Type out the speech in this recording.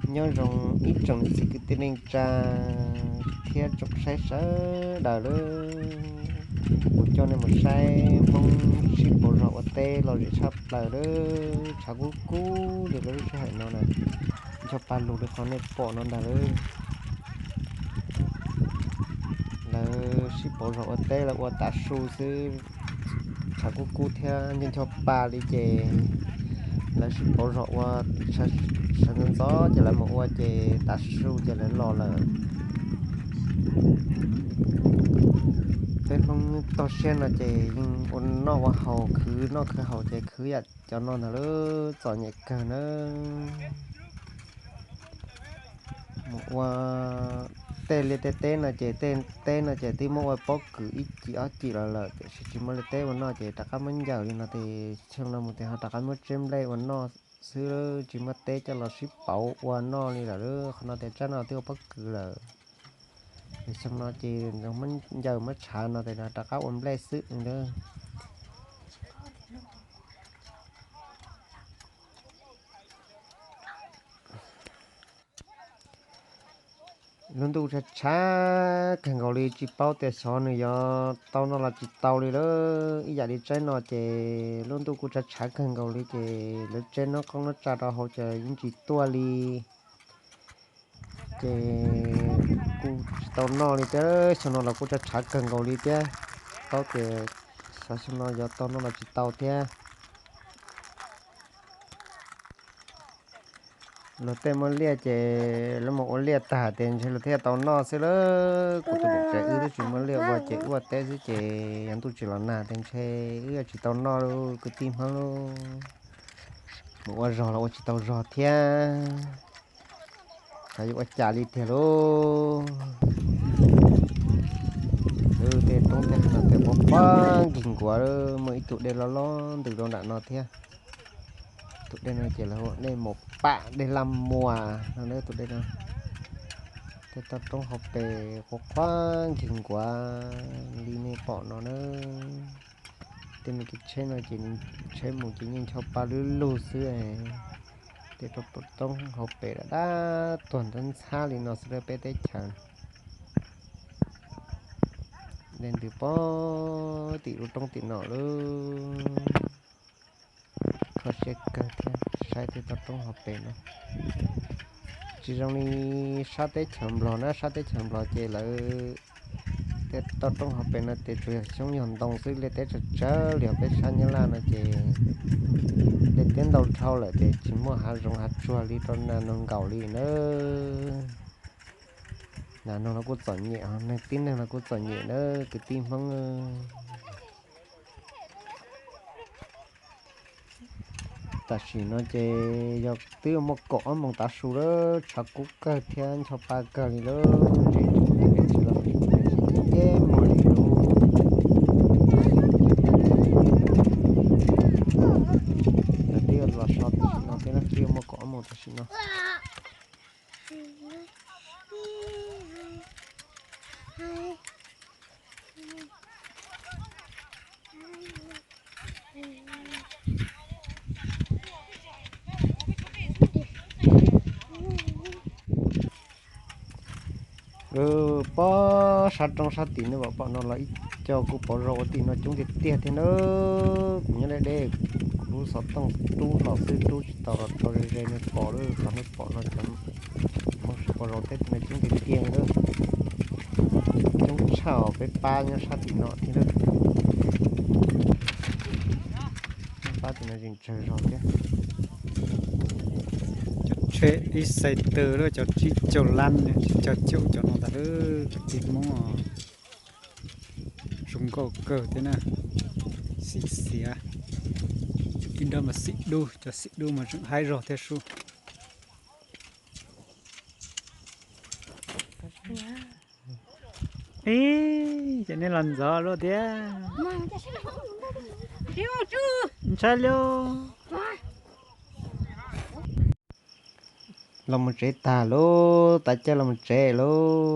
Nyob zoo ib tsoom niam txiv kwv tij neej tsa thiab tsoom saib sawv daws lawm. Kuv coj nej mus saib Hmoob sib pauv zog ua teb lom zem tshaj plaws lawm, tshav kub kub li lub sij hawm no na. Ncho pa lug li qhov nej pom no ntag lawm. Lawv sib pauv zog ua teb, lawv ua tav su xwb, tshav kub kub thiab ncho ncho pa li ces lawv sib pauv zog ua, sawv ntxov ntxov ces lawv mus ua ces tav su ces lawv los lawm. Peb Hmoob toj siab no ces yeej ua noj ua haus, khwv noj khwv haus ces khwv yam cov no ntag lawm, txom nyem kawg na. Mus ua tej liaj tej teb no ces tej teb no ces twb muab ua pob kws ib cim ob cim los lawm tiam sis tsis muaj liaj teb ua noj ces rov qab muab ncaws li no ces xyoo no mus ces ho rov qab muab tseb nplej ua noj xwb, tsis muaj teb coj los sib pauv ua noj li lawm. Qhov no ces tsab no twb ua pob kws lawm, xyoo no ces muab ncaws muab tshav no ces rov qab ua nplej xwb na. Lub ntuj tshav tshav kawg nkaus li, tsis paub tias xyov nws yuav tau noj los tsis tau li lawm. Ib yam li tsaib no ces lub ntuj kuj tshav tshav kawg nkaus li ces lawv tseb nab qoob nab tsa rau hauv ces yeej tsis tuaj li. Ces kuj tsis tau noj li thiab, xyoo no los kuj tshav tshav kawg nkaus li thiab. Paub tias xyov xyoo no yuav tau noj los tsis tau thiab. Luag tej muaj liaj ces lawv mus ua liaj tag tias ntshe luag thiaj tau noj xwb lawm. Kuv tus niam tsev wb twb tsis muaj liaj ua ces wb ua teb xwb ces yog ntuj tsis los nag tias ntshe wb yuav tsis tau noj lauj kwv tij Hmoob lauj. Mus ua zog los ua tsis tau zog thiab, xyov yuav ua cas li tiag lauj. Lub tej roob tej hav no ces quav quav nkig nkuav, muaj ib tug dej loj loj ntws rau nram no thiab. Tus dej no ces lawv hu dej Maum Pam dej Laj Muas no na tus dej no. Tej toj roob hauv pes quav quav nkig nkuav li nej pom no na. Tej me kev tsheb no ces tsheb mus ces yeej ncho pa lug lug xwb. Tej toj roob hauv pes dab dab tuag ntxhab ntxhab li no xwb rau peb teb chaws. Dej ntws pog tim lub roob tim no lawm. Kho siab kawg thiab saib tej toj roob hauv pes no. Tsis zoo li sab teb chaws Nplog na, sab teb chaws Nplog ces lawv tej toj roob hauv pes no ces tsuas yog xyoob yog ntoo xwb, liaj teb tsawg tsawg li. Peb sab Nyab Laj no ces liaj teb ntau dhau lawm ces tsis muaj hav zoov hav tsuag li rau nas noog nkaum li na. Nas noog los kuj txom nyem, neeg tib neeg los kuj txom nyem na kwv tij Hmoob. Tam sim no ces yog twb muaj kaum ob moos tav su lawm, tshav kub kawg thiab ncho pa kawg li lawm, tsev tsis los nce muag li lawm. Lawv twb los so tam sim no thiab, twb muaj kaum ob moos tam sim no. Pob sab roob sab tim nej pom no los ib co kuj pauv zog ua tim no coob tiag tiag thiab na. Kuv nyob deb deb, kuv lub xov tooj rub los xwb rub tsis tau los rau ze ze nej pom lawm, qhov nej pom no cov Hmoob sib pauv zog teb tim no coob tiag tiag li lawm. Coob tshaj peb pab nyob sab tim no thiab lawm. Pab tim no tseem tsawg zog thiab. Cov tsheb ib xais tawm lawm, cov tsib caug lab, tsib caug caum cov no tas lawm, cov tib Hmoob zoo nkauj kawg thiab na. Xim xiav, ib nrab mas xim dub, cov xim dub mas tseem haib zog thiab sub. Ib, ces nej los ntxov luaj thiab. Ntshai li. Los mus tsev tag lauj, tav caij los mus tsev lauj.